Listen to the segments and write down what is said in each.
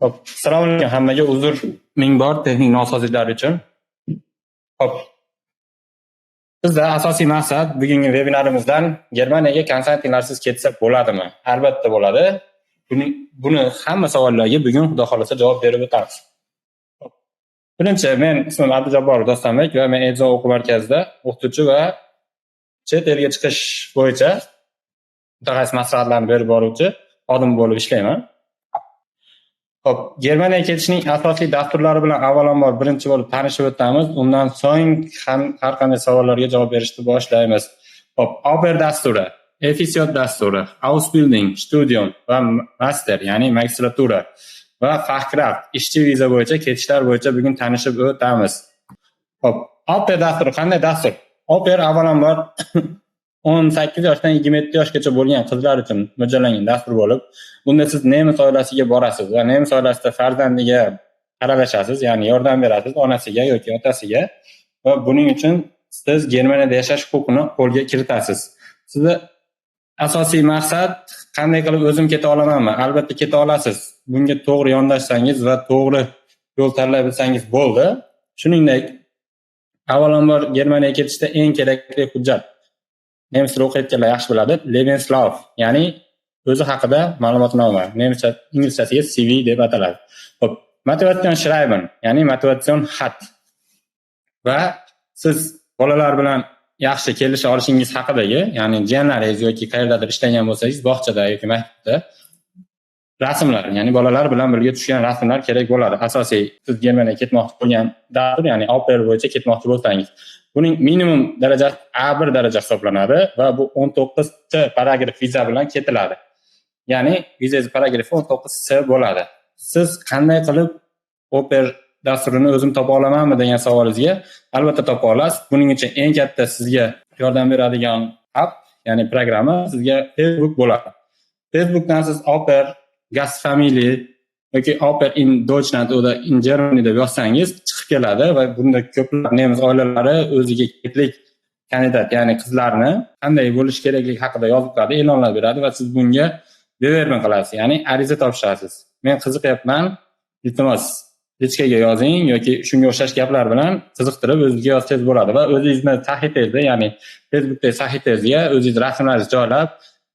Xo'p, assalomu alaykum hammaga, uzr ming bor texnik nosozliklar uchun. Xo'p. Bizda asosiy maqsad bugungi vebinarimizdan Germaniyaga konsaltinglarsiz ketsa bo'ladimi? Albatta bo'ladi. Buni hamma savollarga bugun, Xudo xolasa, javob berib o'tamiz. Birinchi, men ismim Abdujabbor Dostonbek va men Edzo o'quv markazida o'qituvchi va chet elga chiqish bo'yicha mutaxassis maslahatlarni berib boruvchi xodim bo'lib ishlayman. Xo'p, Germaniyaga ketishning asosiy dasturlari bilan avvalambor birinchi bo'lib tanishib o'tamiz. Undan so'ng ham har qanday savollarga javob berishni boshlaymiz. Xo'p, Au pair dasturi, FSJ dasturi, Ausbildung, Studium va Master, ya'ni magistratura va Fachkraft, ishchi viza bo'yicha ketishlar bo'yicha bugun tanishib o'tamiz. Xo'p, Au pair dasturi qanday dastur? Au pair avvalambor 18 yoshdan 27 yoshgacha bo'lgan qizlar uchun mo'ljallangan dastur bo'lib, bunda siz nemis oilasiga borasiz va nemis oilasida farzandiga aralashasiz, ya'ni yordam berasiz onasiga yoki otasiga va buning uchun siz Germaniyada yashash huquqini qo'lga kiritasiz. Sizni asosiy maqsad qanday qilib o'zim keta olamanmi? Albatta keta olasiz. Bunga to'g'ri yondashsangiz va to'g'ri yo'l tanlay bilsangiz bo'ldi. Shuningdek, avvalambor Germaniyaga ketishda eng kerakli hujjat, nemis tilida o'qiyotganlar yaxshi biladi, Lebenslauf, ya'ni o'zi haqida ma'lumotnoma, nemischa, inglizchasiga CV deb ataladi. Xo'p, Motivationsschreiben, ya'ni motivatsion xat va siz bolalar bilan yaxshi kelisha olishingiz haqidagi, ya'ni jiyanlaringiz yoki qayerdadir ishlagan bo'lsangiz, bog'chada yoki maktabda rasmlar, ya'ni bolalar bilan birga tushgan rasmlar kerak bo'ladi. Asosiy siz Germaniyaga ketmoqchi bo'lgan dastur, ya'ni au pair bo'yicha ketmoqchi bo'lsangiz, buning minimum darajasi A1 daraja hisoblanadi va bu 19 T paragraf viza bilan ketiladi. Ya'ni vizangiz paragrafi 19 C bo'ladi. Siz qanday qilib au pair dasturini o'zim topa olamanmi degan savolingizga, albatta topa olasiz. Buning uchun eng katta sizga yordam beradigan app, ya'ni programma sizga Facebook bo'ladi. Facebookdan siz "Au pair", "Gastfamilie" yoki "Au pair in Deutschland" oder in Germany deb yozsangiz chiqib keladi va bunda ko'plab nemis oilalari o'ziga ketlik kandidat, ya'ni qizlarni qanday bo'lishi kerakligi haqida yozib qo'yadi, e'lonlar beradi va siz bunga Bewerbung qilasiz, ya'ni ariza topshirasiz. Men qiziqyapman, iltimos, личка ga yozing yoki shunga o'xshash gaplar bilan qiziqtirib o'zizga yozsangiz bo'ladi va o'zingizni sahifangizda, ya'ni Facebookdagi sahifangizga o'zingiz rasmlaringizni joylab,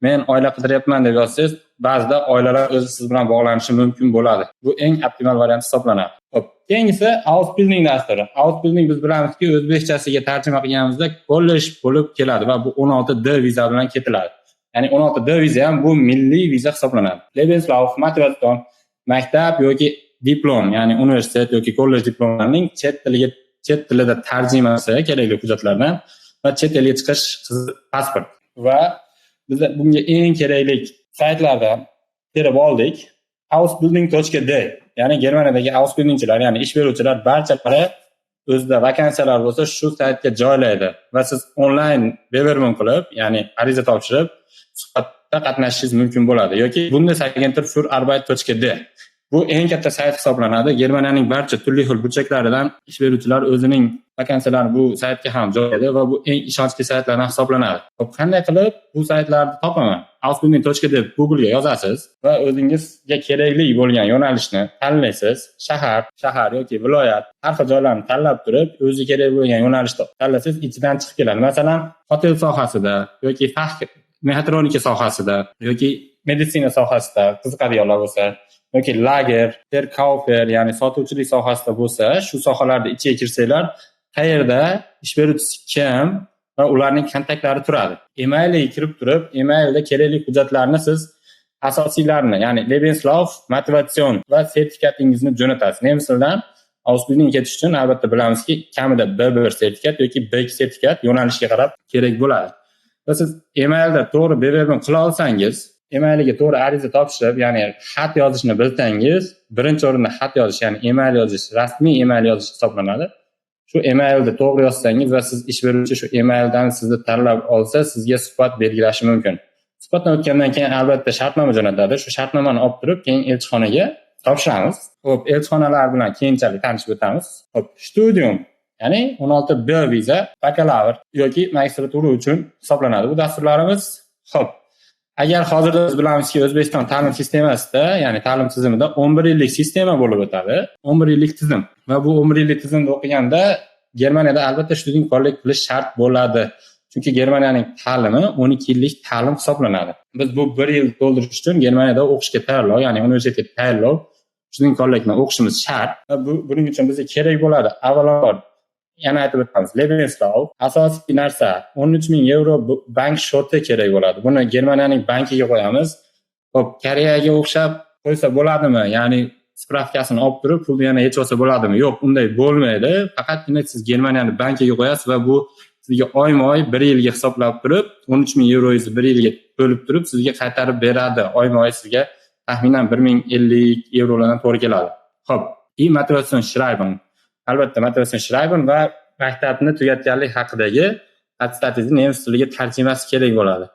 men oila qidiryapman deb yozsangiz, ba'zida oilalar o'zi siz bilan bog'lanishi mumkin bo'ladi. Bu eng optimal variant hisoblanadi. Xo'p, keyingisi Ausbildung dasturi. Ausbildung, biz bilamizki, o'zbekchasiga tarjima qilganimizda kollej bo'lib keladi va bu 16 D viza bilan ketiladi. Ya'ni 16 D viza ham bu milliy viza hisoblanadi. Lebenslauf, motivatsion, maktab yoki diplom, ya'ni universitet yoki kollej diplomlarining chet tilida tarjimasi kerakli hujjatlardan va chet elga chiqish pasport. Va biz bunga eng kerakli saytlardan terib oldik. Ausbildung.de, ya'ni Germaniyadagi Ausbildungchilar, ya'ni ish beruvchilar barchalari o'zida vakansiyalar bo'lsa, shu saytga joylaydi va siz onlayn Bewerbung qilib, ya'ni ariza topshirib, suhbatda qatnashishingiz mumkin bo'ladi. Yoki Bundesagentur für Arbeit.de, bu eng katta sayt hisoblanadi. Germaniyaning barcha turli xil burchaklaridan ish beruvchilar o'zining vakansiyalarini bu saytga ham joylaydi va bu eng ishonchli saytlardan hisoblanadi. Xo'p, qanday qilib bu saytlarni topaman? Ausbildung.de Google'ga yozasiz va o'zingizga kerakli bo'lgan yo'nalishni tanlaysiz. Shahar yoki viloyat, har xil joylarni tanlab turib, o'ziga kerak bo'lgan yo'nalishni tanlasangiz, ichidan chiqib keladi. Masalan, hotel sohasida yoki mexatronika sohasida yoki meditsina sohasida qiziqadiganlar bo'lsa yoki Lager, Verkäufer, ya'ni sotuvchilik sohasida bo'lsa, shu sohalarni ichiga kirsanglar, qayerda ish beruvchisi kim va ularning kontaktlari turadi. Emailga kirib turib, emailda kerakli hujjatlarni siz asosiylarini, ya'ni Lebenslauf, motivatsion va sertifikatingizni jo'natasiz. Nemis tilidan Ausbildung ketish uchun, albatta, bilamizki, kamida B1 sertifikat yoki B2 sertifikat yo'nalishga qarab kerak bo'ladi. Va siz emailda to'g'ri Bewerbung qila olsangiz, emailiga to'g'ri ariza topshirib, ya'ni xat yozishni bilsangiz, birinchi o'rinda xat yozish, ya'ni email yozish, rasmiy email yozish hisoblanadi. Shu emailni to'g'ri yozsangiz va siz ish beruvchi shu emaildan sizni tanlab olsa, sizga suhbat belgilashi mumkin. Suhbatdan o'tgandan keyin albatta shartnoma jo'natadi. Shu shartnomani olib turib, keyin elchixonaga topshiramiz. Xo'p, elchixonalar bilan keyinchalik tanishib o'tamiz. Xo'p, Studium, ya'ni 16 B viza, bakalavr yoki magistratura uchun hisoblanadi bu dasturlarimiz. Xo'p, Agar hozirda biz bilamizki, O'zbekiston ta'lim sistemasida, ya'ni ta'lim tizimida 11 yillik sistema bo'lib o'tadi. 11 yillik tizim va bu 11 yillik tizimda o'qiganda Germaniyada albatta Studienkolleg qilish shart bo'ladi. Chunki Germaniyaning ta'limi 12 yillik ta'lim hisoblanadi. Biz bu 1 yil to'ldirish uchun Germaniyada o'qishga tayyorlov, ya'ni universitetga tayyorlov, Studienkollegni o'qishimiz shart va buning uchun bizga kerak bo'ladi. Avvalambor yana aytib o'tamiz, Lebenslauf asosiy narsa 13 000 yevro bank счёт i kerak bo'ladi. Buni Germaniyaning bankiga qo'yamiz. Xo'p, Koreyaga o'xshab qo'ysa bo'ladimi? Ya'ni справка sini olib turib, pulni yana yechib olsa bo'ladimi? Yo'q, unday bo'lmaydi. Faqatgina siz Germaniyani bankiga qo'yasiz va bu sizga oyma-oy 1 yilga hisoblab turib, 13 ming yevrongizni 1 yilga bo'lib turib, sizga qaytarib beradi. Oyma-oy sizga taxminan 1050 yevrolardan to'g'ri keladi. Xo'p, и Motivationsschreiben. Albatta, Motivationsschreiben va maktabni tugatganlik haqidagi attestatingizni nemis tiliga tarjimasi kerak bo'ladi.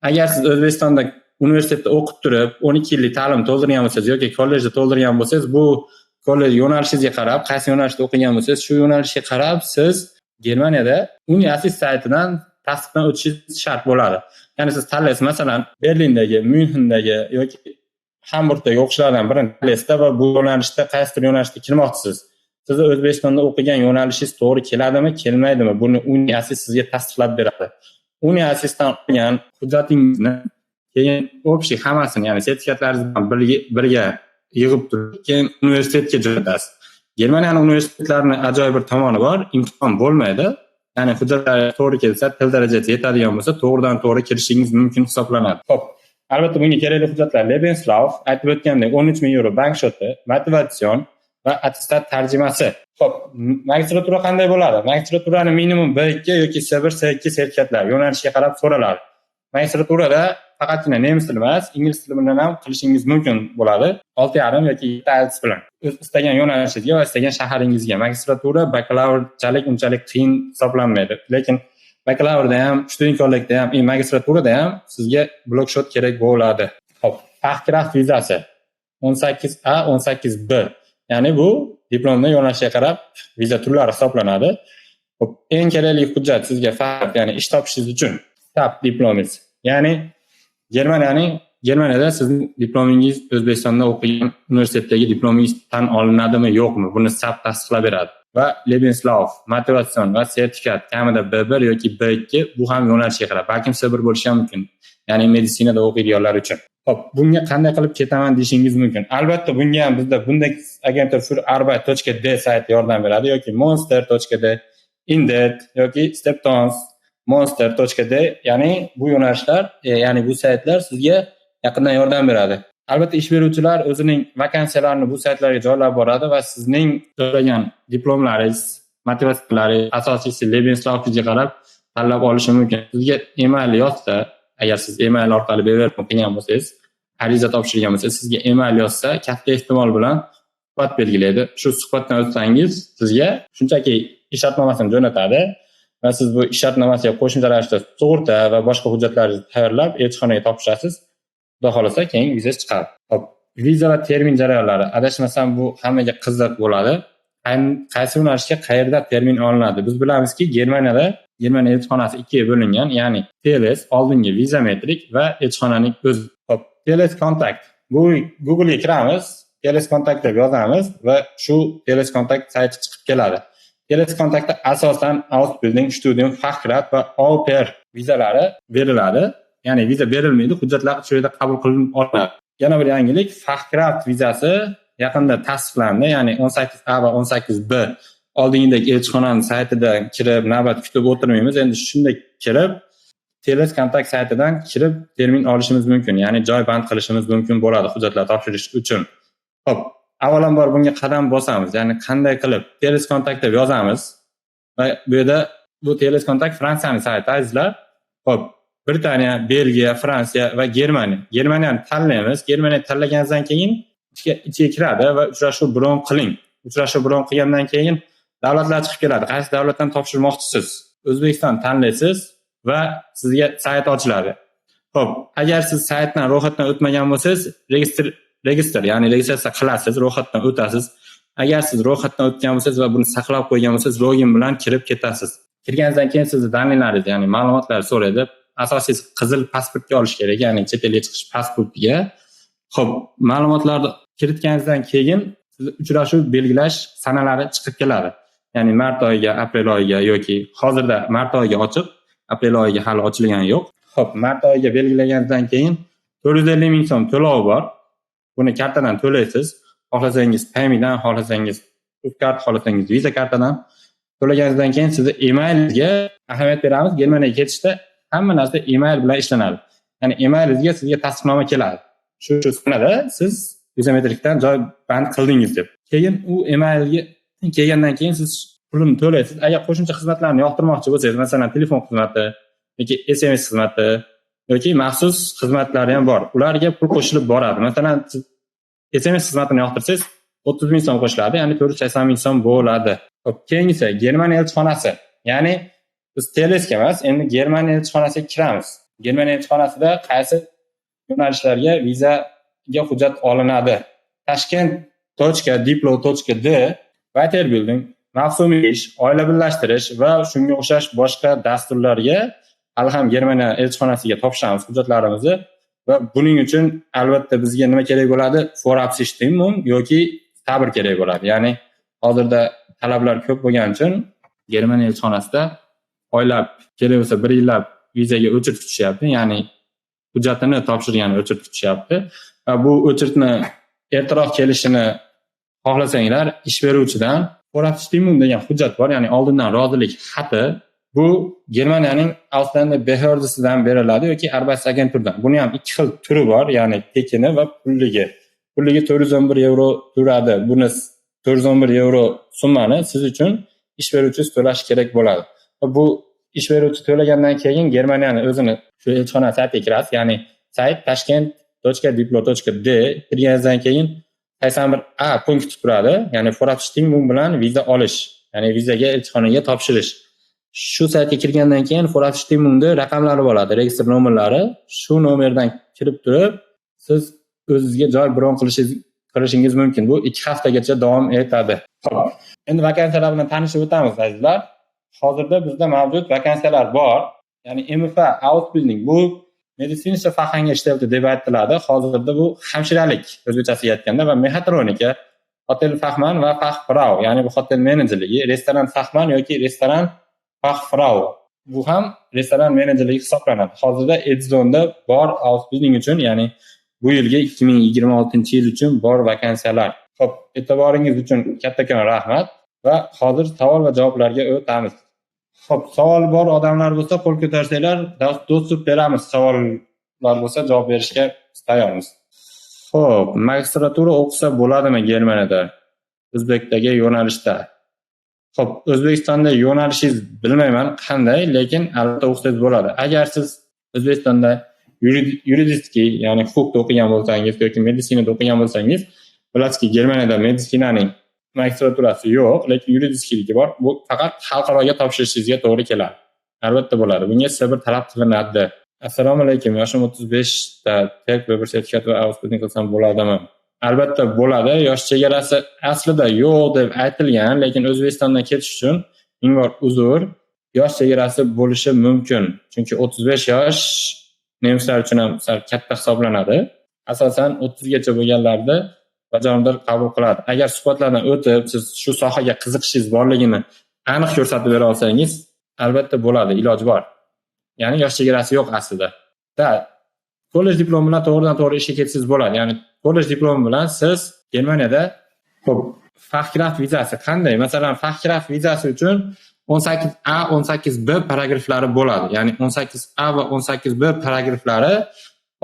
Agar siz O'zbekistonda universitetda o'qib turib, 12 yillik ta'lim to'ldirgan bo'lsangiz yoki kollejda to'ldirgan bo'lsangiz, bu kollej yo'nalishingizga qarab, qaysi yo'nalishda o'qigan bo'lsangiz, shu yo'nalishga qarab siz Germaniyada uni-assist saytidan tasdiqdan o'tishingiz shart bo'ladi. Ya'ni siz tanlaysiz, masalan, Berlindagi, Myunxendagi yoki Hamburgdagi o'qishlardan birini tanlaysizda va bu yo'nalishda, qaysidir yo'nalishda kirmoqchisiz. Sizni O'zbekistonda o'qigan yo'nalishingiz to'g'ri keladimi, kelmaydimi? Buni uni-assist sizga tasdiqlab beradi. Uni-assistdan olgan hujjatingizni keyin общий hammasini, ya'ni sertifikatlaringiz bilan birga yig'ib turib, keyin universitetga jo'natasiz. Germaniyani universitetlarini ajoyib bir tomoni bor, imtihon bo'lmaydi. Ya'ni hujjatlar to'g'ri kelsa, til darajasi yetadigan bo'lsa, to'g'ridan to'g'ri kirishingiz mumkin hisoblanadi. Xo'p, albatta bunga kerakli hujjatlar: Lebenslauf, aytib o'tgandek 13 ming yevro bank счёт i, motivatsion va attestat tarjimasi. Xo'p, magistratura qanday bo'ladi? Magistraturani minimum B2 yoki C1, C2 sertifikatlar yo'nalishiga qarab so'raladi. Magistraturada faqatgina nemis tili emas, ingliz tili bilan ham qilishingiz mumkin bo'ladi. 6,5 yoki 7 IELTS bilan. O'z istagan yo'nalishingizga va istagan shaharingizga magistratura bakalavrchalik unchalik qiyin hisoblanmaydi. Lekin bakalavrda ham, Studienkollegda ham, magistraturada ham sizga блок-счёт kerak bo'ladi. Xo'p, Fachkraft vizasi 18A, 18B. Ya'ni bu diplomni yo'nalishiga qarab viza turlari hisoblanadi. Xo'p, eng kerakli hujjat sizga Fach, ya'ni ish topishingiz uchun SAP diplomingiz. Ya'ni Germaniyada sizning diplomingiz, O'zbekistonda o'qigan universitetdagi diplomingiz tan olinadimi, yo'qmi? Buni SAP tasdiqlab beradi. Va Lebenslauf, motivatsion va sertifikat kamida B1 yoki B2, bu ham yo'nalishiga qarab, balkim C1 bo'lishi ham mumkin. Ya'ni meditsinada o'qiydiganlar uchun. Xo'p, bunga qanday qilib ketaman deyishingiz mumkin. Albatta, bunga ham bizda Bundesagentur für Arbeit.de sayti yordam beradi yoki monster.de, Indeed yoki Steptones monster.de, ya'ni bu yo'nalishlar, ya'ni bu saytlar sizga yaqindan yordam beradi. Albatta, ish beruvchilar o'zining vakansiyalarini bu saytlarga joylab boradi va sizning joylagan diplomlaringiz, motivatsiyalaringiz, asosiysi Lebenslaufingizga qarab tanlab olishi mumkin. Sizga email yozsa, agar siz email orqali Bewerbung qilgan bo'lsangiz, ariza topshirgan bo'lsangiz, sizga email yozsa, katta ehtimol bilan suhbat belgilaydi. Shu suhbatdan o'tsangiz, sizga shunchaki ish shartnomasini jo'natadi va siz bu ish shartnomasiga qo'shimcha ravishda sug'urta va boshqa hujjatlarni tayyorlab elchixonaga topshirasiz. Xudo xohlasa, keyin vizangiz chiqadi. Xo'p, viza va termin jarayonlari. Adashmasam, bu hammaga qiziq bo'ladi. Qaysi yo'nalishga qayerda termin olinadi? Biz bilamizki, Germaniyada Germaniya elchixonasi ikkiga bo'lingan, ya'ni TLS, oldingi Visametrik va elchixonaning o'zi. Xo'p, TLS Kontakt. Bu Google'ga kiramiz, TLS Kontakt deb yozamiz va shu TLS Kontakt sayti chiqib keladi. TLS Kontaktda asosan Ausbildung, Studium, Fachkraft va Au pair vizalari beriladi. Ya'ni viza berilmaydi, hujjatlar shu yerda qabul qilinib olinadi. Yana bir yangilik, Fachkraft vizasi yaqinda tasdiqlandi, ya'ni 18A va 18B. Oldingidek elchixonaning saytida kirib navbat kutib o'tirmaymiz. Endi shunday kirib TLS Kontakt saytidan kirib termin olishimiz mumkin, ya'ni joy band qilishimiz mumkin bo'ladi hujjatlar topshirish uchun. Xo'p, avvalambor bunga qadam bosamiz, ya'ni qanday qilib TLS Kontakt deb yozamiz va bu yerda bu TLS Kontakt Fransiyaning sayti, azizlar. Xo'p, Britaniya, Belgiya, Fransiya va Germaniya. Germaniyani tanlaymiz. Germaniyani tanlaganingizdan keyin ichiga kiradi va uchrashuv bron qiling. Uchrashuv bron qilgandan keyin davlatlar chiqib keladi. Qaysi davlatdan topshirmoqchisiz? O'zbekiston tanlaysiz va sizga sayt ochiladi. Xo'p, agar siz saytdan ro'yxatdan o'tmagan bo'lsangiz, registr, ya'ni registratsiya qilasiz, ro'yxatdan o'tasiz. Agar siz ro'yxatdan o'tgan bo'lsangiz va buni saqlab qo'ygan bo'lsangiz, login bilan kirib ketasiz. Kirganingizdan keyin sizni данные laringiz, ya'ni ma'lumotlar so'raydi. Asosiysi qizil pasportga olish kerak, ya'ni chet elga chiqish pasportiga. Xo'p, ma'lumotlarni kiritganingizdan keyin uchrashuv belgilash sanalari chiqib keladi. Ya'ni mart oyiga, aprel oyiga yoki hozirda mart oyiga ochiq, aprel oyiga hali ochilgani yo'q. Xo'p, mart oyiga belgilaganingizdan keyin 450 ming so'm to'lov bor. Buni kartadan to'laysiz. Xohlasangiz Payme'dan, xohlasangiz Uzcard, xohlasangiz Visa kartadan to'laganingizdan keyin sizni emailga ahamiyat beramiz. Germaniyaga ketishda hamma narsa email bilan ishlanadi. Ya'ni emailingizga sizga tasdiqnoma keladi. Shu sanada siz vizametrikdan joy band qildingiz deb. Keyin u emailga kelgandan keyin siz pulini to'laysiz. Agar qo'shimcha xizmatlarni yoqtirmoqchi bo'lsangiz, masalan, telefon xizmati yoki SMS xizmati yoki maxsus xizmatlari ham bor. Ularga pul qo'shilib boradi. Masalan, siz SMS xizmatini yoqtirsangiz 30 ming so'm qo'shiladi, ya'ni 480 ming so'm bo'ladi. Xo'p, keyingisi Germaniya elchixonasi. Ya'ni biz TLSga emas, endi Germaniya elchixonasiga kiramiz. Germaniya elchixonasida qaysi yo'nalishlarga vizaga hujjat olinadi? Tashkent.diplo.d Weiterbildung, mavsumiy ish, oila birlashtirish va shunga o'xshash boshqa dasturlarga hali ham Germaniya elchixonasiga topshiramiz hujjatlarimizni va buning uchun albatta bizga nima kerak bo'ladi? Vorabstimmung yoki sabr kerak bo'ladi. Ya'ni hozirda talablar ko'p bo'lgani uchun Germaniya elchixonasida oylab, kerak bo'lsa 1 yillab vizaga o'chirt kutishyapti, ya'ni hujjatini topshirgani o'chirt kutishyapti. Va bu o'chirtni ertaroq kelishini xohlasanglar, ish beruvchidan Vorabstimmung degan hujjat bor, ya'ni oldindan rozilik xati. Bu Germaniyaning Ausländerbehördesidan beriladi yoki Arbeitsagenturdan. Buni ham ikki xil turi bor, ya'ni tekini va pulligi. Pulligi 411 yevro turadi. Buni 411 yevro summani siz uchun ish beruvchi to'lash kerak bo'ladi. Va bu ish beruvchi to'lagandan keyin Germaniyani o'zini shu elchixona saytiga kirasiz, ya'ni sayt tashkent.diplo.d kirganingizdan keyin 81A punkti turadi, ya'ni Vorabstimmung bilan viza olish, ya'ni vizaga elchixonaga topshirish. Shu saytga kirgandan keyin Vorabstimmungda raqamlari bo'ladi, registr nomerlari. Shu nomerdan kirib turib, siz o'zingizga joy bron qilishingiz mumkin. Bu 2 haftagacha davom etadi. Xo'p, endi vakansiyalar bilan tanishib o'tamiz azizlar. Hozirda bizda mavjud vakansiyalar bor. Ya'ni MFA Ausbildung, bu meditsinische Fachangestellte deb aytiladi. Hozirda bu hamshiralik o'zbekchasiga aytganda va mexatronika, hotel Fachmann va Fachfrau, ya'ni bu hotel menejerligi, restoran Fachmann yoki restoran Fachfrau. Bu ham restoran menejerligi hisoblanadi. Hozirda Edzonda bor Ausbildung uchun, ya'ni bu yilgi 2026-yil uchun bor vakansiyalar. Xo'p, e'tiboringiz uchun kattakon rahmat va hozir savol va javoblarga o'tamiz. Xo'p, savol bor odamlar bo'lsa qo'l ko'tarsanglar, dostуп beramiz. Savollar bo'lsa javob berishga tayyormiz. Xo'p, magistratura o'qisa bo'ladimi Germaniyada? O'zbekdagi yo'nalishda. Xo'p, O'zbekistonda yo'nalishingiz bilmayman qanday, lekin albatta o'qisangiz bo'ladi. Agar siz O'zbekistonda yuridikki, ya'ni huquqda o'qigan bo'lsangiz yoki meditsinada o'qigan bo'lsangiz, bilasizki, Germaniyada meditsinaning magistraturasi yo'q, lekin yuridiskiligi bor. Bu faqat xalqaroga topshirishingizga to'g'ri keladi. Albatta bo'ladi. Bunga sabr talab qilinadi. Assalomu alaykum. Yoshim 35 da tek va bir sertifikat va Ausbildung qilsam bo'ladimi? Albatta bo'ladi. Yosh chegarasi aslida yo'q deb aytilgan, lekin O'zbekistondan ketish uchun ming bor uzr, yosh chegarasi bo'lishi mumkin. Chunki 35 yosh nemislar uchun ham sal katta hisoblanadi. Asosan 30 gacha bo'lganlarda bajonidil qabul qiladi. Agar suhbatlardan o'tib, siz shu sohaga qiziqishingiz borligini aniq ko'rsatib bera olsangiz, albatta bo'ladi, iloji bor. Ya'ni yosh chegarasi yo'q aslida. Da, kollej diplomi bilan to'g'ridan to'g'ri ishga ketsangiz bo'ladi. Ya'ni kollej diplomi bilan siz Germaniyada, xo'p, Fachkraft vizasi qanday? Masalan, Fachkraft vizasi uchun 18A, 18B paragraflari bo'ladi. Ya'ni 18A va 18B paragraflari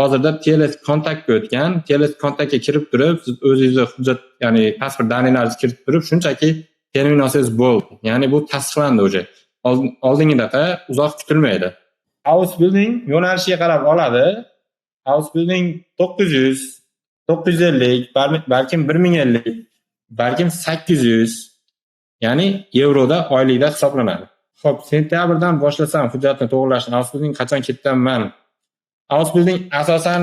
hozirda TLS kontaktga o'tgan. TLS kontaktga kirib turib, siz o'zingizni hujjat, ya'ni pasport danilaringizni kiritib turib, shunchaki termin olsangiz bo'ldi. Ya'ni bu tasdiqlandi o'sha. Oldingidaqa uzoq kutilmaydi. Ausbildung yo'nalishiga qarab oladi. Ausbildung 900, 950, balkim 1050, balkim 800, ya'ni yevroda oylikda hisoblanadi. Xo'p, sentyabrdan boshlasam hujjatni to'g'rilashni, Ausbildung qachon ketaman? Ausbildung asosan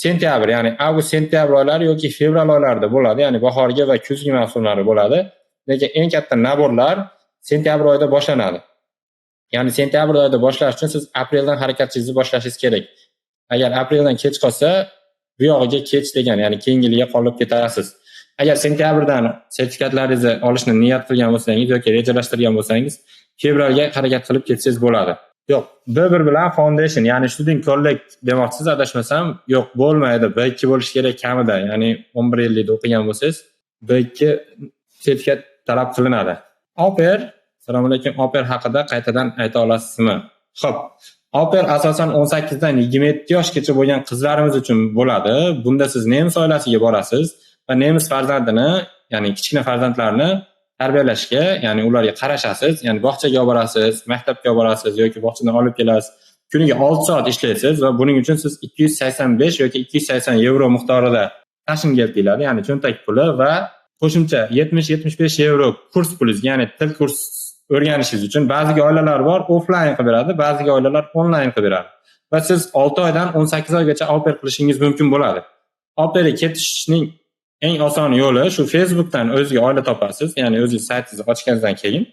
sentyabr, ya'ni avgust, sentyabr oylari yoki fevral oylarida bo'ladi, ya'ni bahorgi va kuzgi mavsumlari bo'ladi. Lekin eng katta naborlar sentyabr oyida boshlanadi. Ya'ni sentyabr oyida boshlash uchun siz apreldan harakatingizni boshlashingiz kerak. Agar apreldan kech qolsa, bu yog'iga kech degan, ya'ni keyingi yilga qolib ketasiz. Agar sentyabrdan sertifikatlaringizni olishni niyat qilgan bo'lsangiz yoki rejalashtirgan bo'lsangiz, fevralga harakat qilib ketsangiz bo'ladi. Yo'q, B1 bilan foundation, ya'ni Studienkolleg demoqchisiz adashmasam, yo'q, bo'lmaydi. B2 bo'lishi kerak kamida, ya'ni 11 yillikda o'qigan bo'lsangiz, B2 sertifikat talab qilinadi. Au pair, assalomu alaykum, au pair haqida qaytadan ayta olasizmi? Xo'p, au pair asosan 18 dan 27 yoshgacha bo'lgan qizlarimiz uchun bo'ladi. Bunda siz nemis oilasiga borasiz va nemis farzandini, ya'ni kichkina farzandlarni tarbiyalashga, ya'ni ularga qarashasiz, ya'ni bog'chaga olib borasiz, maktabga olib borasiz yoki bog'chadan olib kelasiz. Kuniga 6 soat ishlaysiz va buning uchun siz 285 yoki 280 yevro miqdorida Taschengeld deyiladi, ya'ni cho'ntak puli va qo'shimcha 70-75 yevro kurs pulingizga, ya'ni til kurs o'rganishingiz uchun. Ba'zi oilalar bor, offline qilib beradi, ba'zi oilalar onlayn qilib beradi. Va siz 6 oydan 18 oygacha au pair qilishingiz mumkin bo'ladi. Au pairga ketishning eng oson yo'li shu Facebookdan o'ziga oila topasiz, ya'ni o'zingiz saytingizni ochganingizdan keyin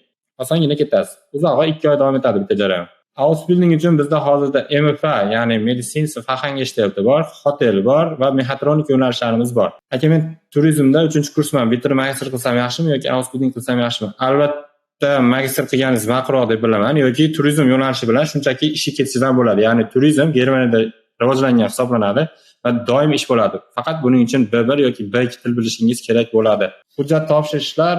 osongina ketasiz. Uzog'i 2 oy davom etadi bitta jarayon. Ausbildung uchun bizda hozirda MFA, ya'ni Medizinische Fachangestellte bor, hotel bor va mexatronika yo'nalishlarimiz bor. Aka, men turizmda 3-kursman, bitirib magistr qilsam yaxshimi yoki Ausbildung qilsam yaxshimi? Albatta magistr qilganingiz ma'qulroq deb bilaman, yoki turizm yo'nalishi bilan shunchaki ishga ketsangiz ham bo'ladi. Ya'ni turizm Germaniyada rivojlangan hisoblanadi va doim ish bo'ladi. Faqat buning uchun B1 yoki B2 til bilishingiz kerak bo'ladi. Hujjat topshirishlar,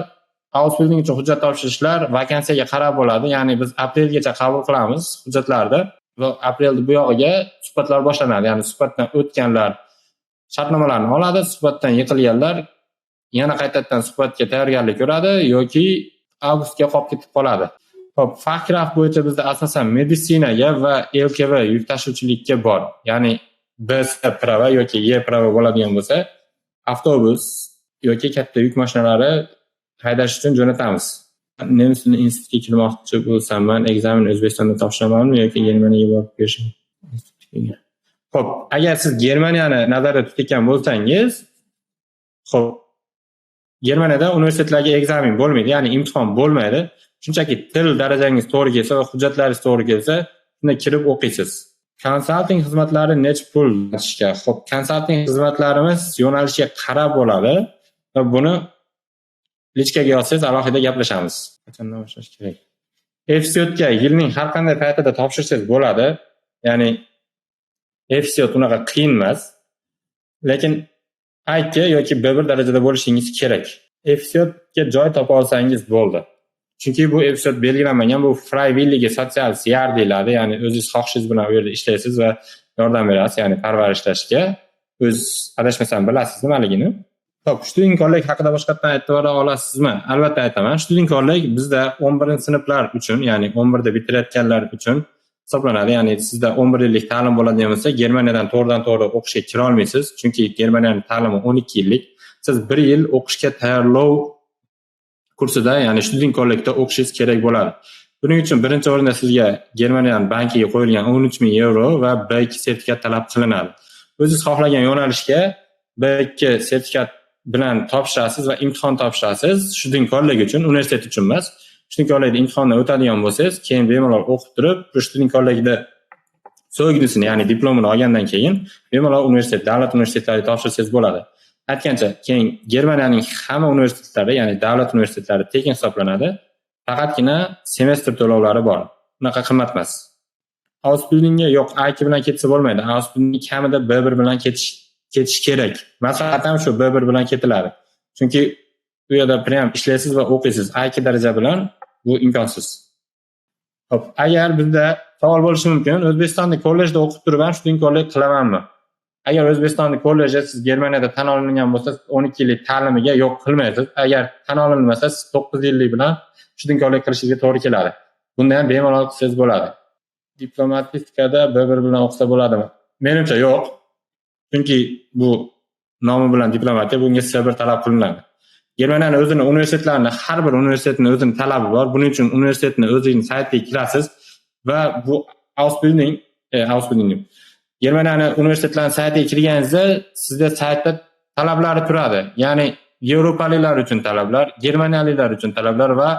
Ausbildung uchun hujjat topshirishlar vakansiyaga qarab bo'ladi. Ya'ni biz aprelgacha qabul qilamiz hujjatlarni va aprelda bu yog'iga suhbatlar boshlanadi. Ya'ni suhbatdan o'tganlar shartnomalarni oladi, suhbatdan yiqilganlar yana qaytadan suhbatga tayyorgarlik ko'radi yoki avgustga qolib ketib qoladi. Xo'p, Fachkraft bo'yicha bizda asosan meditsinaga va LKV yuk tashuvchilikka bor. Ya'ni BS prava yoki E prava bo'ladigan bo'lsa, avtobus yoki katta yuk mashinalari haydash uchun jo'natamiz. Nemis tilini institutga kirmoqchi bo'lsam, man ekzamen O'zbekistonda topshiramanmi yoki Germaniyaga borib kelishim? Xo'p, agar siz Germaniyani nazarda tutayotgan bo'lsangiz, xo'p, Germaniyada universitetlarga ekzamen bo'lmaydi, ya'ni imtihon bo'lmaydi. Shunchaki til darajangiz to'g'ri kelsa va hujjatlaringiz to'g'ri kelsa, shunda kirib o'qiysiz. Konsalting xizmatlari nech pul ishga? Xo'p, konsalting xizmatlarimiz yo'nalishiga qarab bo'ladi va buni личка ga yozsangiz alohida gaplashamiz. Qachondan boshlash kerak? FSJga yilning har qanday paytida topshirsangiz bo'ladi. Ya'ni FSJ unaqa qiyin emas. Lekin A2 yoki B1 darajada bo'lishingiz kerak. FSJga joy topa olsangiz bo'ldi. Chunki bu FSJ belgilanmagan, bu Freiwillige Soziales Jahr deyiladi. Ya'ni o'zingiz xohishingiz bilan u yerda ishlaysiz va yordam berasiz, ya'ni parvarishlashga. O'z adashmasam bilasiz nimaligini. Xo'p, Studienkolleg haqida boshqatdan aytib bora olasizmi? Albatta aytaman. Studienkolleg bizda 11-sinflar uchun, ya'ni 11da bitirayotganlar uchun hisoblanadi. Ya'ni sizda 11 yillik ta'lim bo'ladigan bo'lsa, Germaniyadan to'g'ridan-to'g'ri o'qishga kira olmaysiz, chunki Germaniyaning ta'limi 12 yillik. Siz 1 yil o'qishga tayyorlov kursida, ya'ni Studienkollegda o'qishingiz kerak bo'ladi. Buning uchun birinchi o'rinda sizga Germaniyaning bankiga qo'yilgan 13 000 yevro va B2 sertifikat talab qilinadi. O'zingiz xohlagan yo'nalishga B2 sertifikat bilan topshirasiz va imtihon topshirasiz. Studienkolleg uchun, universitet uchun emas. Studienkollegda imtihondan o'tadigan bo'lsangiz, keyin bemalol o'qib turib, bu Studienkollegda Zeugnisini, ya'ni diplomini olgandan keyin bemalol universitet, davlat universitetlariga topshirsangiz bo'ladi. Aytgancha, keyin Germaniyaning hamma universitetlari, ya'ni davlat universitetlari tekin hisoblanadi. Faqatgina semestr to'lovlari bor. Unaqa qimmat emas. Ausbildungga yo'q, A2 bilan ketsa bo'lmaydi. Ausbildung kamida B1 bilan ketish kerak. Maslahat ham shu B1 bilan ketiladi. Chunki u yerda prям ishlaysiz va o'qiysiz. A2 daraja bilan bu imkonsiz. Xo'p, agar bizda savol bo'lishi mumkin, O'zbekistonda kollejda o'qib turib ham Studienkolleg qilamanmi? Agar O'zbekistonda kollejda siz Germaniyada tan olingan bo'lsa, 12 yillik ta'limiga yo'q qilmaysiz. Agar tan olinmasa, siz 9 yillik bilan Studienkolleg qilishingizga to'g'ri keladi. Bunda ham bemalol qilsangiz bo'ladi. Diplomatikada B1 bilan o'qisa bo'ladimi? Menimcha yo'q. Chunki bu nomi bilan diplomatiya, bunga C1 talab qilinadi. Germaniyani o'zini universitetlarini, har bir universitetning o'zini talabi bor. Buning uchun universitetni o'zining saytiga kirasiz va bu Ausbildung, Ausbildung Germaniyani universitetlarining saytiga kirganingizda sizda saytda talablari turadi. Ya'ni yevropaliklar uchun talablar, germaniyaliklar uchun talablar va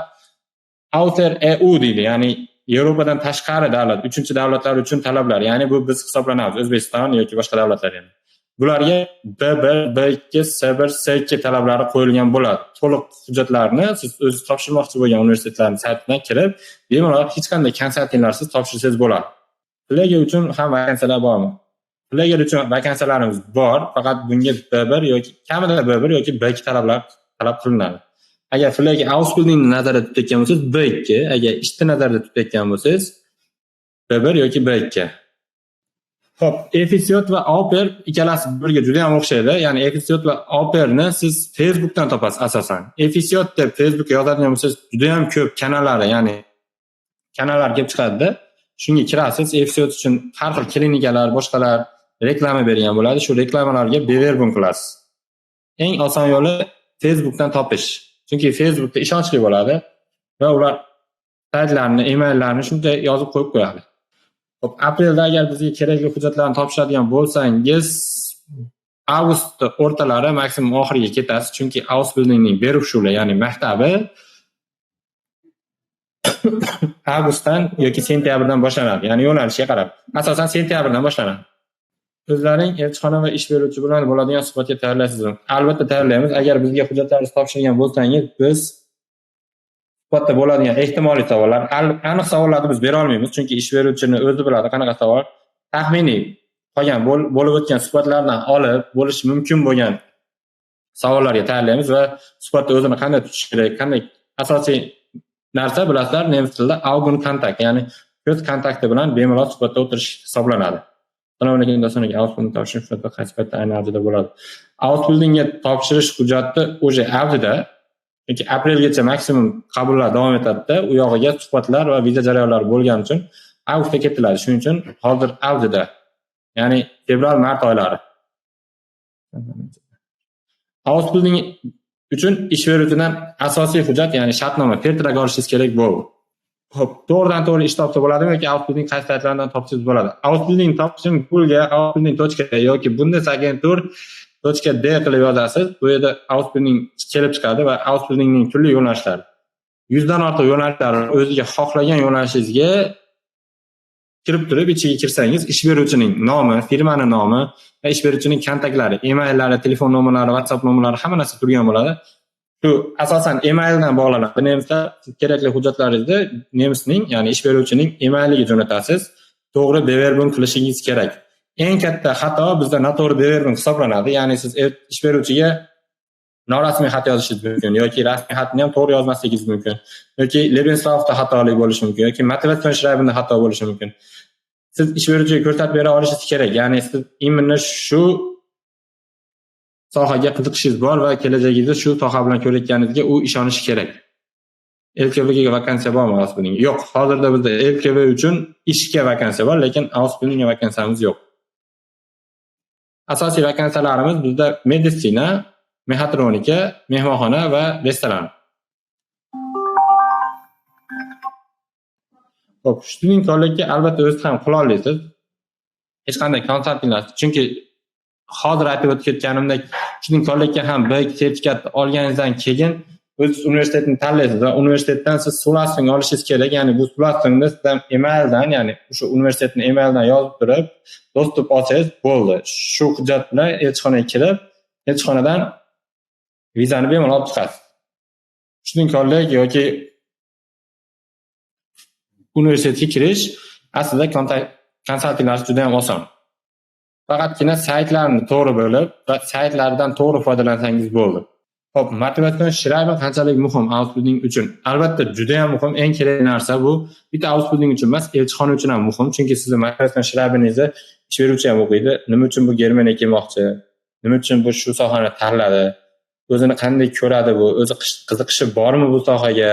Außer EU deydi. Ya'ni Yevropadan tashqari davlat, uchinchi davlatlar uchun talablar, ya'ni bu biz hisoblanamiz, O'zbekiston yoki boshqa davlatlar endi. Bularga B1, B2, C1, C2 talablari qo'yilgan bo'ladi. To'liq hujjatlarni siz o'zingiz topshirmoqchi bo'lgan universitetlarning saytidan kirib, bemalol hech qanday konsaltinglarsiz topshirsangiz bo'ladi. Pflege uchun ham vakansiyalar bormi? Pflege uchun vakansiyalarimiz bor, faqat bunga B1 yoki kamida B1 yoki B2 talablar talab qilinadi. Agar Pflege Ausbildungni nazarda tutayotgan bo'lsangiz B2, agar ishni nazarda tutayotgan bo'lsangiz B1 yoki B2. Xo'p, FSJ va Au Pair ikkalasi birga juda ham o'xshaydi. Ya'ni FSJ va Au Pairni siz Facebookdan topasiz asosan. FSJ deb Facebookga yozadigan bo'lsangiz juda ham ko'p kanallari, ya'ni kanallar kelib chiqadi. Shunga kirasiz, FSJ uchun har xil klinikalar, boshqalar reklama bergan bo'ladi. Shu reklamalarga Bewerbung qilasiz. Eng oson yo'li Facebookdan topish. Chunki Facebookda ishonchli bo'ladi va ular saytlarini, emaillarni shunday yozib qo'yib qo'yadi. Xo'p, aprelda agar bizga kerakli hujjatlarni topshiradigan bo'lsangiz, avgust o'rtalari, maksimum oxiriga ketasiz, chunki Ausbildungning Berufsschule, ya'ni maktabi avgustdan yoki sentyabrdan boshlanadi. Ya'ni yo'nalishga qarab, asosan sentyabrdan boshlanadi. O'zlaring elchixona va ish beruvchi bilan bo'ladigan suhbatga tayyorlaysizmi? Albatta tayyorlaymiz. Agar bizga hujjatlaringizni topshirgan bo'lsangiz, biz suhbatda bo'ladigan ehtimoliy savollar, aniq savollarni biz bera olmaymiz, chunki ish beruvchini o'zi biladi qanaqa savol. Taxminiy qolgan bo'lib o'tgan suhbatlardan olib bo'lishi mumkin bo'lgan savollarga tayyorlaymiz va suhbatda o'zini qanday tutish kerak, qanday asosiy narsa bilasizlar, nemis tilida Augenkontakt, ya'ni ko'z kontakti bilan bemalol suhbatda o'tirish hisoblanadi. Assalomu alaykum, Doston aka, Ausbildung topshirish hujjati qaysi paytda ayni avjida bo'ladi? Ausbildungga topshirish hujjati o'sha avjida, chunki aprelgacha maksimum qabullar davom etadi-da, u yog'iga suhbatlar va viza jarayonlari bo'lgani uchun avgustda ketiladi. Shuning uchun hozir avjida, ya'ni fevral, mart oylari. Ausbildung uchun ish beruvchidan asosiy hujjat, ya'ni shartnoma, Vertrag olishingiz kerak bo'ldi. Xo'p, to'g'ridan to'g'ri ish topsa bo'ladimi yoki Ausbildung qaysi saytlardan topsangiz bo'ladi? Ausbildung topishim Google'ga ausbildung.de yoki bundesagentur.de qilib yozasiz. Bu yerda Ausbildung kelib chiqadi va Ausbildungning turli yo'nalishlari. 100 dan ortiq yo'nalishlari, o'ziga xohlagan yo'nalishingizga kirib turib, ichiga kirsangiz, ish beruvchining nomi, firmaning nomi va ish beruvchining kontaktlari, emaillari, telefon nomerlari, WhatsApp nomerlari hamma narsa turgan bo'ladi. Shu asosan emaildan bog'lanadi. Nemislar siz kerakli hujjatlaringizni nemisning, ya'ni ish beruvchining emailiga jo'natasiz. To'g'ri Bewerbung qilishingiz kerak. Eng katta xato bizda noto'g'ri Bewerbung hisoblanadi. Ya'ni siz ish beruvchiga norasmiy xat yozishingiz mumkin yoki rasmiy xatni ham to'g'ri yozmasligingiz mumkin yoki Lebenslaufda xatolik bo'lishi mumkin yoki Motivationsschreibenda xato bo'lishi mumkin. Siz ish beruvchiga ko'rsatib bera olishingiz kerak. Ya'ni siz imенно shu sohaga qiziqishingiz bor va kelajagingizda shu soha bilan ko'rayotganingizga u ishonishi kerak. LKVga vakansiya bormi Ausbildung? Yo'q, hozirda bizda LKV uchun ishga vakansiya bor, lekin Ausbildungga vakansiyamiz yo'q. Asosiy vakansiyalarimiz bizda meditsina, mexatronika, mehmonxona va restoran. Xo'p, Studienkollegga albatta o'zingiz ham qila olasiz. Hech qanday konsaltinglar, chunki hozir aytib o'tib ketganimdek, Studienkollegga ham B sertifikat olganingizdan keyin o'zingiz universitetni tanlaysiz va universitetdan siz Zulassung olishingiz kerak. Ya'ni bu Zulassungni sizdan emaildan, ya'ni o'sha universitetni emaildan yozib turib, dostуп olsangiz bo'ldi. Shu hujjat bilan elchixonaga kirib, elchixonadan vizani bemalol olib chiqasiz. Studienkolleg yoki universitetga kirish aslida konsaltinglar juda ham oson. Faqatgina saytlarni to'g'ri bilib va saytlardan to'g'ri foydalansangiz bo'ldi. Xo'p, Motivationsschreiben qanchalik muhim Ausbildung uchun? Albatta juda ham muhim, eng kerakli narsa bu. Bitta Ausbildung uchun emas, elchixona uchun ham muhim, chunki sizni Motivationsschreibeningizni ish beruvchi ham o'qiydi. Nima uchun bu Germaniyaga kelmoqchi? Nima uchun bu shu sohani tanladi? O'zini qanday ko'radi bu? O'zi qiziqishi bormi bu sohaga?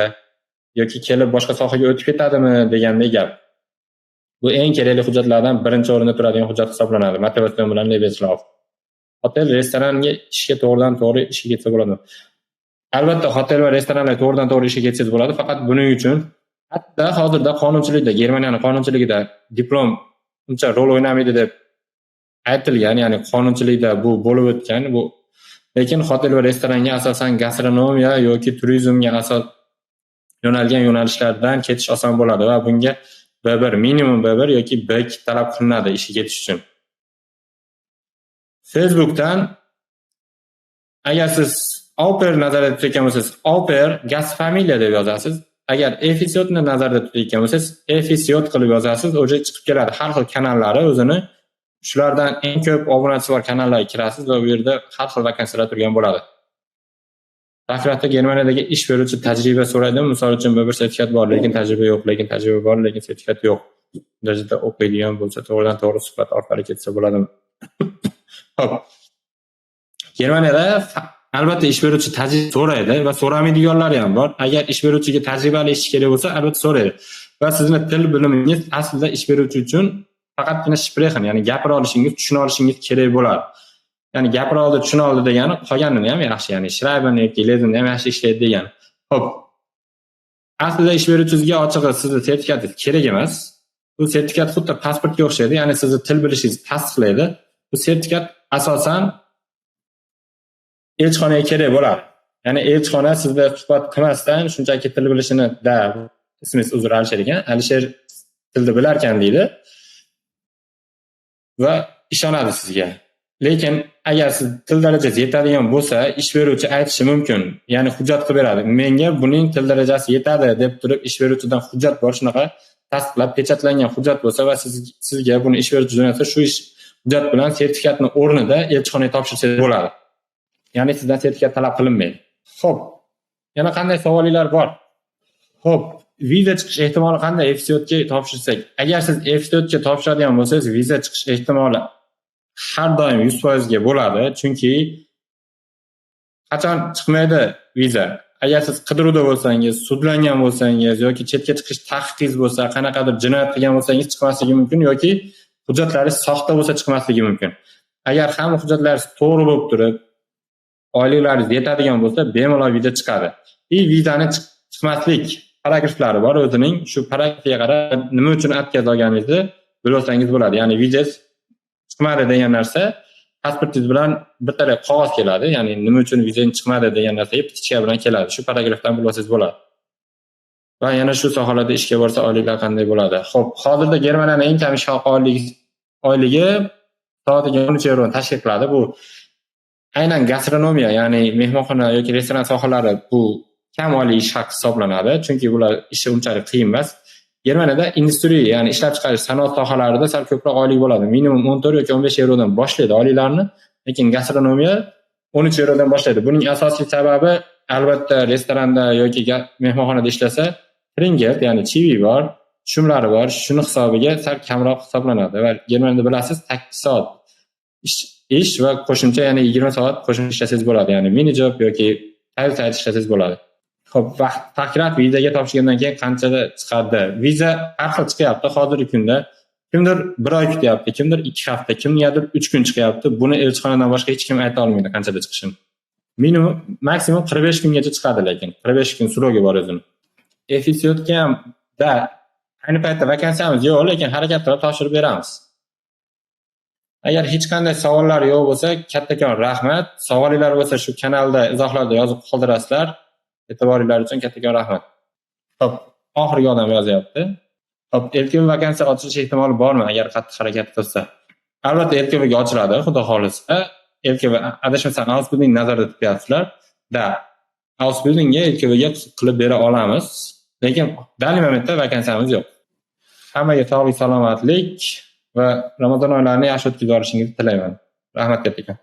Yoki kelib boshqa sohaga o'tib ketadimi degandek gap. Bu eng kerakli hujjatlardan birinchi o'rinda turadigan hujjat hisoblanadi. Motivatsion bilan Lebenslauf. Hotel, restoranga ishga to'g'ridan to'g'ri ishga ketsa bo'ladi. Albatta hotel va restoranlar to'g'ridan to'g'ri ishga ketsangiz bo'ladi, faqat buning uchun hatto hozirda qonunchilikda, Germaniyaning qonunchiligida diplom uncha rol o'ynamaydi deb aytilgan, ya'ni qonunchilikda bu bo'lib o'tgan, bu lekin hotel va restoranga asosan gastronomiya yoki turizmga asos yo'nalgan yo'nalishlardan ketish oson bo'ladi va bunga B1, minimum B1 yoki B2 talab qilinadi ishga ketish uchun. Facebookdan agar siz au pair nazarda tutayotgan bo'lsangiz, au pair Gastfamilie deb yozasiz. Agar FSJ ni nazarda tutayotgan bo'lsangiz, FSJ qilib yozasiz, o'sha chiqib keladi. Har xil kanallari o'zini, shulardan eng ko'p obunachisi bor kanallarga kirasiz va u yerda har xil vakansiyalar turgan bo'ladi. Taqdirda Germaniyadagi ish beruvchi tajriba so'raydimi? Misol uchun B1 sertifikat bor, lekin tajriba yo'q, lekin tajriba bor, lekin sertifikat yo'q. Darajada o'qiydigan bo'lsa, to'g'ridan to'g'ri suhbat orqali ketsa bo'ladimi? Xo'p. Germaniyada albatta ish beruvchi tajriba so'raydi va so'ramaydiganlari ham bor. Agar ish beruvchiga tajribali ishchi kerak bo'lsa, albatta so'raydi. Va sizni til bilimingiz aslida ish beruvchi uchun faqatgina sprechen, ya'ni gapira olishingiz, tushuna olishingiz kerak bo'ladi. Ya'ni gapira oldi, tushuna oldi degani qolganini ham yaxshi, ya'ni schreiben yoki lesen ham yaxshi ishlaydi degani. Xo'p. Aslida ish beruvchingizga ochig'i sizni sertifikatingiz kerak emas. Bu sertifikat xuddi pasportga o'xshaydi, ya'ni sizni til bilishingizni tasdiqlaydi. Bu sertifikat asosan elchixonaga kerak bo'ladi. Ya'ni elchixona sizda suhbat qilmasdan shunchaki til bilishini da ismingiz uzr Alisher ekan, Alisher tilni bilarkan deydi va ishonadi sizga. Lekin agar siz til darajasi yetadigan bo'lsa, ish beruvchi aytishi mumkin, ya'ni hujjat qilib beradi. Menga buning til darajasi yetadi deb turib ish beruvchidan hujjat bor, shunaqa tasdiqlab pechatlangan hujjat bo'lsa va sizga buni ish beruvchi jo'natsa, shu ish hujjat bilan sertifikatni o'rnida elchixonaga topshirsangiz bo'ladi. Ya'ni sizdan sertifikat talab qilinmaydi. Xo'p, yana qanday savollar bor? Xo'p, viza chiqish ehtimoli qanday FSJ ga topshirsak? Agar siz FSJ ga topshiradigan bo'lsangiz, viza chiqish ehtimoli har doim 100% ga bo'ladi, chunki qachon chiqmaydi viza? Agar siz qidiruvda bo'lsangiz, sudlangan bo'lsangiz yoki chetga chiqish taqiqingiz bo'lsa, qanaqadir jinoyat qilgan bo'lsangiz chiqmasligi mumkin yoki hujjatlaringiz soxta bo'lsa chiqmasligi mumkin. Agar hamma hujjatlaringiz to'g'ri bo'lib turib, oyliklaringiz yetadigan bo'lsa, bemalol viza chiqadi. Vizani chiqmaslik paragraflari bor o'zining. Shu paragrafga qarab nima uchun отказ olganingizni bilsangiz bo'ladi. Ya'ni viza chiqmadi degan narsa pasportingiz bilan bir taraf qog'oz keladi, ya'ni nima uchun vizang chiqmadi degan narsaga птичка bilan keladi. Shu paragrafdan bilsangiz bo'ladi. Va yana shu sohalarda ishga borsa oyliklar qanday bo'ladi? Xo'p, hozirda Germaniyaning eng kam ish haqi oyligi soatiga 13 yevroni tashkil qiladi. Bu aynan gastronomiya, ya'ni mehmonxona yoki restoran sohalari bu kam oylik ish haqi hisoblanadi, chunki bular ishi unchalik qiyin emas. Germaniyada industriya, ya'ni ishlab chiqarish sanoat sohalarida sal ko'proq oylik bo'ladi. Minimum 14 yoki 15 yevrodan boshlaydi oyliklarni, lekin gastronomiya 13 yevrodan boshlaydi. Buning asosiy sababi albatta restoranda yoki mehmonxonada ishlasa, Trinkgeld, ya'ni chivi bor, tushumlari bor, shuni hisobiga sal kamroq hisoblanadi. Va Germaniyada bilasiz, 8 soat ish va qo'shimcha, ya'ni 20 soat qo'shimcha ishlasangiz bo'ladi. Ya'ni mini job yoki Teilzeit ishlasangiz bo'ladi. Xo'p, Fachkraft vizaga topshirgandan keyin qanchada chiqadi? Viza har xil chiqyapti hozirgi kunda. Kimdir 1 oy kutyapti, kimdir 2 hafta, kimgadir 3 kun chiqyapti. Buni elchixonadan boshqa hech kim ayta olmaydi qanchada chiqishini. Minimum maksimum 45 kungacha chiqadi, lekin 45 kun срок i bor o'zini. FSJ ga ham da ayni paytda vakansiyamiz yo'q, lekin harakat qilib topshirib beramiz. Agar hech qanday savollar yo'q bo'lsa, kattakon rahmat. Savollar bo'lsa shu kanalda izohlarda yozib qoldirasizlar. E'tiboringlar uchun kattakon rahmat. Xo'p, oxirgi odam yozyapti. Xo'p, LKV vakansiya ochilish ehtimoli bormi agar qattiq harakat qilsa? Albatta LKV ga ochiladi, xudo xolisa. LKV adashmasam Ausbildung nazarda tutyapsizlar. Da, Ausbildungga LKV ga qilib bera olamiz, lekin dali momentda vakansiyamiz yo'q. Hammaga sog'lik, salomatlik va Ramazon oylarini yaxshi o'tkazib olishingizni tilayman. Rahmat kattakon.